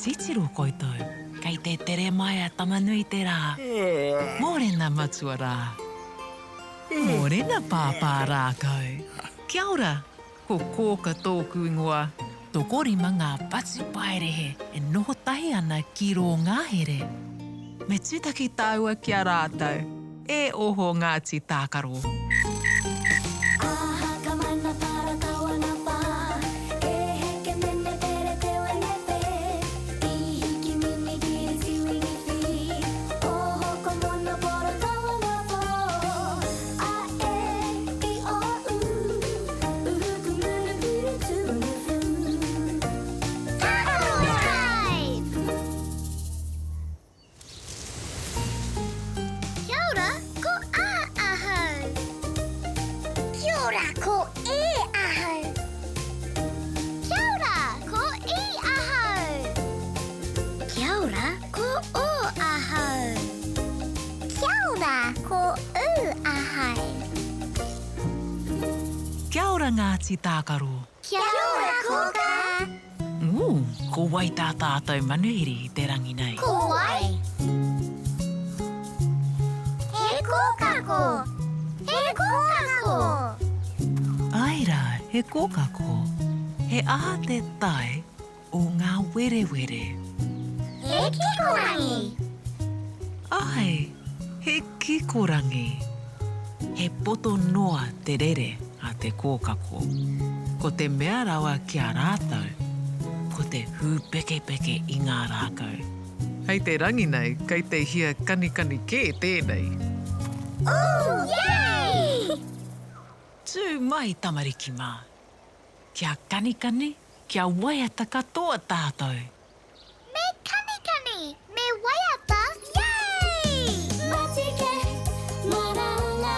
Titiro koutou, kei te tere mai a Tama-nui-te-rā. Mōrena matua rā. Mōrena pāpā rākau. Kia ora, ko Kōka tōku ingoa. Tokorima ngā patupaiarehe e noho tahi ana ki rō ngahere. Me tūtaki tāua ki a rātou. E oho Ngāti Tākaro. Kia ora, ko A ahau. Kia ora, ko E ahau. Kia ora, ko I ahau. Kia ora, ko O ahau. Kia ora, ko U ahau. Kia ora Ngāti Tākaro. Kia ora Kōkā. Ū, ko wai tā tātou manuhiri i te rangi nei? Ko wai? He kōkako! He kōkako! Āe rā, he kōkako. He aha te tae o ngā werewere? He kikorangi! Āe, he kikorangi. He poto noa te rere a te kōkako. Ko te mea rawa ki a rātou, ko te hūpekepeke i ngā rākau. Hei te rangi nei, kei te hia kanikani kē tēnei. Ooh, yay! Tū mai tamariki mā. Kia kanikani, kia waiata katoa tātou. Me kanikani, me waiata, yay! Matike, maranga,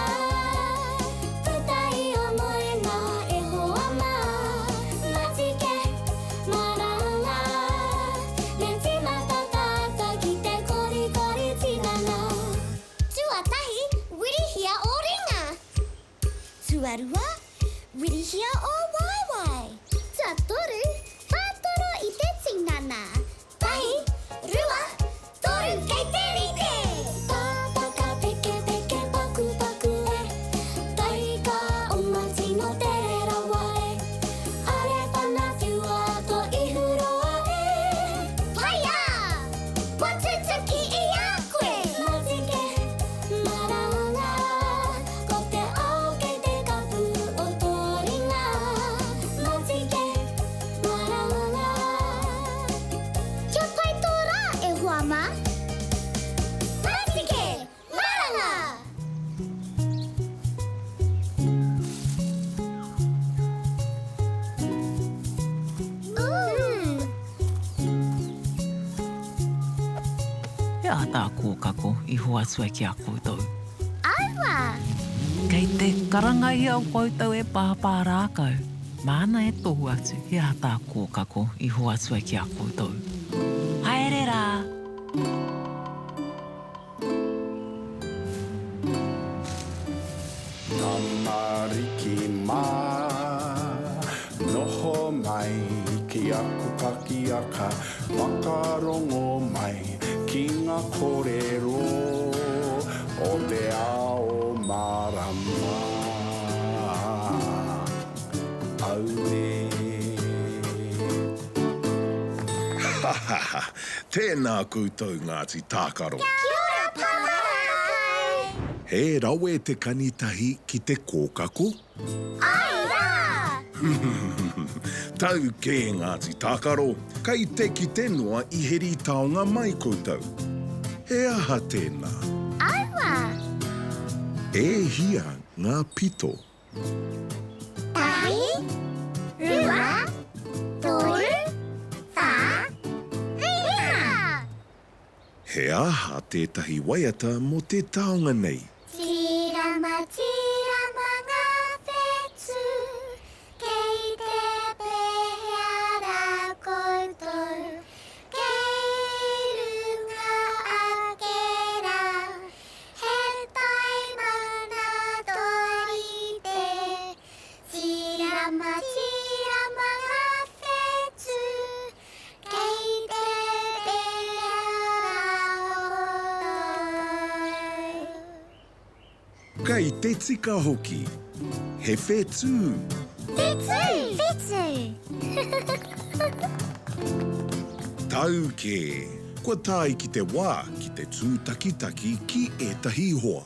puta i o moenga e hoa ma. Matike, maranga, me timata tata ki te korikori tinana. Tuatahi, wirihia o ringa. Tuarua, wirihia ō waewae. Tuatoru, whātoro i te tinana. Tahi, rua, toru, kei te rite! Pāpaka pekepeke pakupaku e, Taika oma tino tere rawa e, Are whana whiua to ihu roa e. Paia! Kua tutuki i a koe! Matike, maranga, Ko te ao kei te kapu o tō ringa Matike, maranga. Kia pai tō rā e hoa mā. Matike, maranga! Ooh! He aha tā Kōkako i hoatu ai ki a koutou? Aua! Kei te karanga ia o koutou e pāpā rākau, māna e tohu atu he aha tā Kōkako i hoatu ai ki a koutou. Haere rā! Tamariki mā, noho mai ki aku pakiaka, whakarongo mai ki ngā kōrero o te ao mārama. Auē. Ha ha ha! Tēnā koutou Ngāti Tākaro. Kia ora Papa Rākai! He rawe te kani tahi ki te kōkako? Āe rā! Tau kē Ngāti Tākaro, kei te kite noa i heri taonga mai koutou. He aha tēnā? Aua! E hia ngā pito? Tahi, rua, toru, whā, rima! He aha tētahi waiata mō te taonga nei? Tīrama, tīrama ngā whetū, kei te pēhea rā koutou, kei runga ake rā, He taimana torite, Tirama, tirama nga whetu, Kei te. Kei te tika hoki. He whetū. Whetū! Whetū! Tau kē. Kua tae ki te wā ki te tūtakitaki ki ētahi hoa.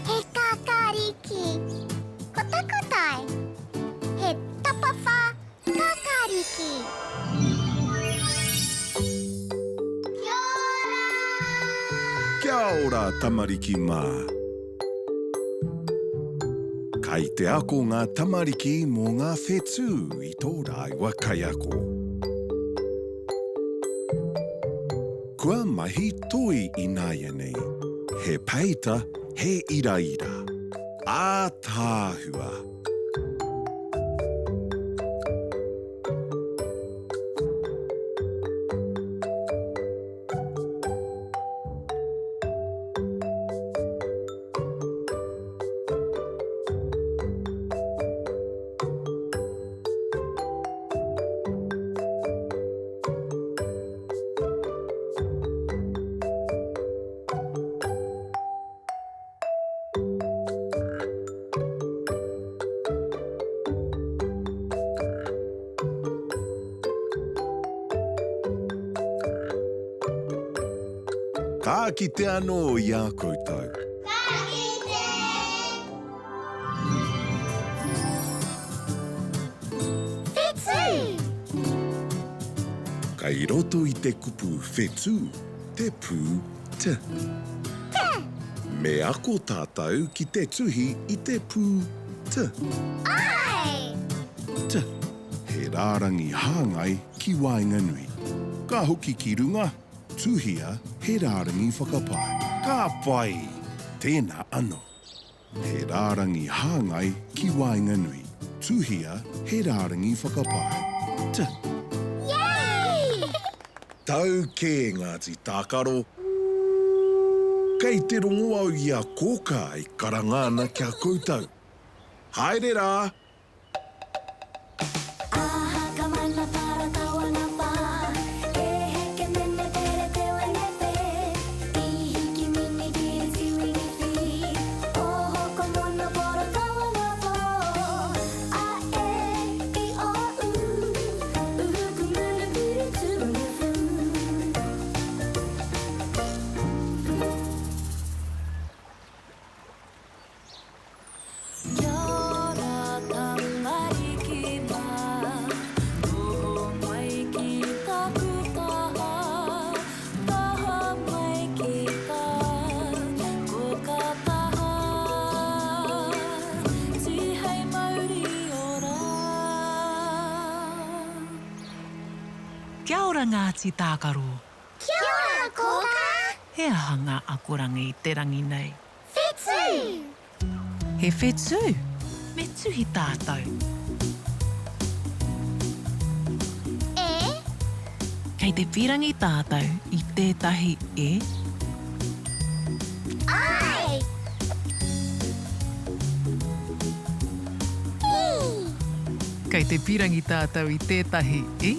He kākāriki. Ko taku tae, he tapawhā kākāriki. Kia ora! Kia ora tamariki mā! Kai te ako ngā tamariki mō ngā whetū i tō rāua kaiako. Kua mahi toi ināianei. He peita, he iraira. Ātaahua! Ka kite anō i a koutou. Ka kite! Whetū! Kei roto i te kupu whetū te pū T. T. Me ako tātou ki te tuhi i te pū T. Āe! T. He rārangi hāngai ki waenganui. Ka hoki ki runga, tuhia he rārangi whakapae. Ka pai! Tēnā anō. He rārangi hāngai ki waenganui. Tuhia he rārangi whakapae. T. Yay! Tau kē Ngāti Tākaro. Kei te rongo au i a Kōkā e karanga ana ki a koutou. Haere rā! Kia ora tamariki mā, noho mai ki taku taha, taha mai ki tā koka taha, tihei mauri ora. Kia ora Ngāti Tākaro. Kia ora Kōkā. He aha ngā akoranga i te rangi nei? Whetū! He whetū! Me tuhi tātou. E. Kei te pīrangi tātou i tētahi e. I. E. Kei te pīrangi tātou i tētahi i.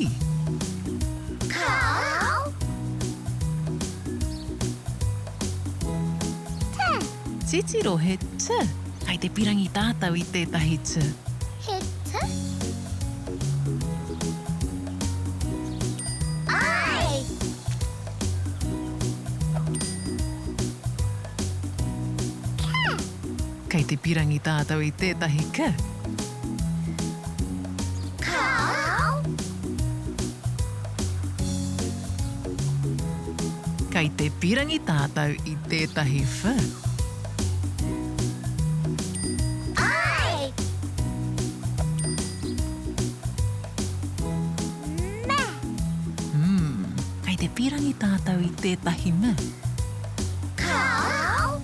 Kāo. T. Titiro he t. Kei te pirangi tātou i tētahi t. He t. I. K. Kei te pirangi tātou i tētahi k. Kāo. Kei te pirangi tātou i tētahi f. I. M. Mm. Kei te pirangi tātou i tētahi m. Kāo.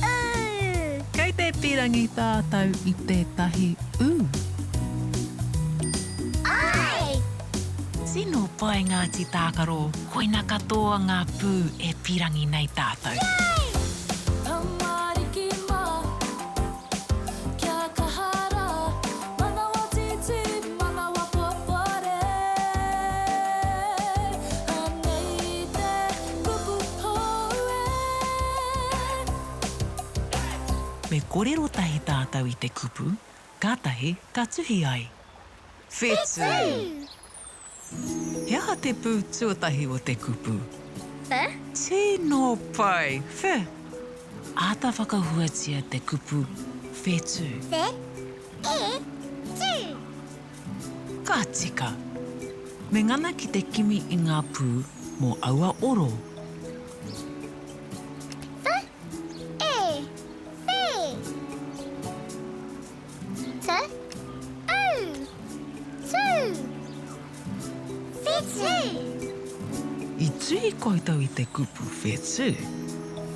U. Kei te pirangi tātou i tētahi u. I. Tino pai Ngāti Tākaro, koina katoa ngā pū e pirangi nei tātou. Yay! Tamariki mā, kia kaha rā, manawa tītī, manawa popore. Anei. Me kōrero tahi tātou i te kupu, kātahi ka tuhi ai. Whetū! He aha te pū tuatahi o te kupu? Wh. Tino pai! Wh. Āta whakahuatia te kupu whetū. Wh, e, tū. Ka tika! Me ngana ki te kimi i ngā pū mō aua oro. Wh, e, whē. T, u, tū. Whetū. I tuhi koutou i te kupu whetū?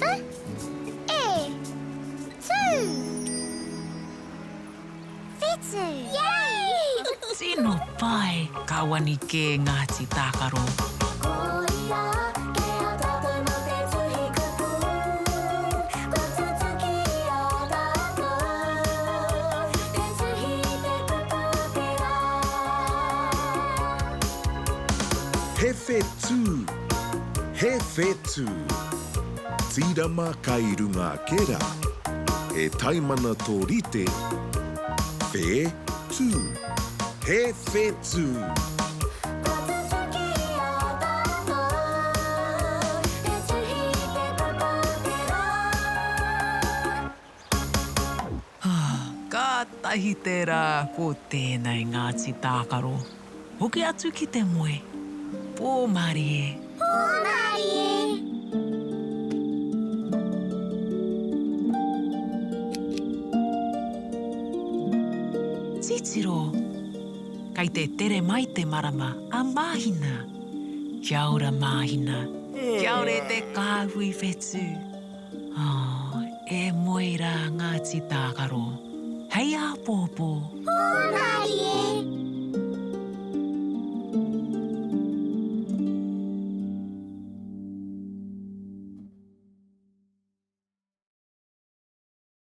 Wh, e, tū. Whetū. Yay! Tino pai! Ka wani kē Ngāti Tākaro. Koia kē a tātou mā te tuhi kupu Kua tutuki i a tātou Te tuhi i te kupu o te rā. He whetū, he whetū. Tīrama kai runga ake rā. He taimana tō rite, whē tū, he whetū. Kua tutuki i a tātou Te tuhi i te kupu o te rā. Kātahi te rā ko tēnei Ngāti Tākaro. Hoki atu ki te moe. Pō mārie. Pō mārie. Titiro! Kei te tere mai te marama a Māhina. Kia ora Māhina. Kia ora e te kāhui whetū. Oh, e moe rā Ngāti Tākaro. Hei āpōpō. Pō mārie.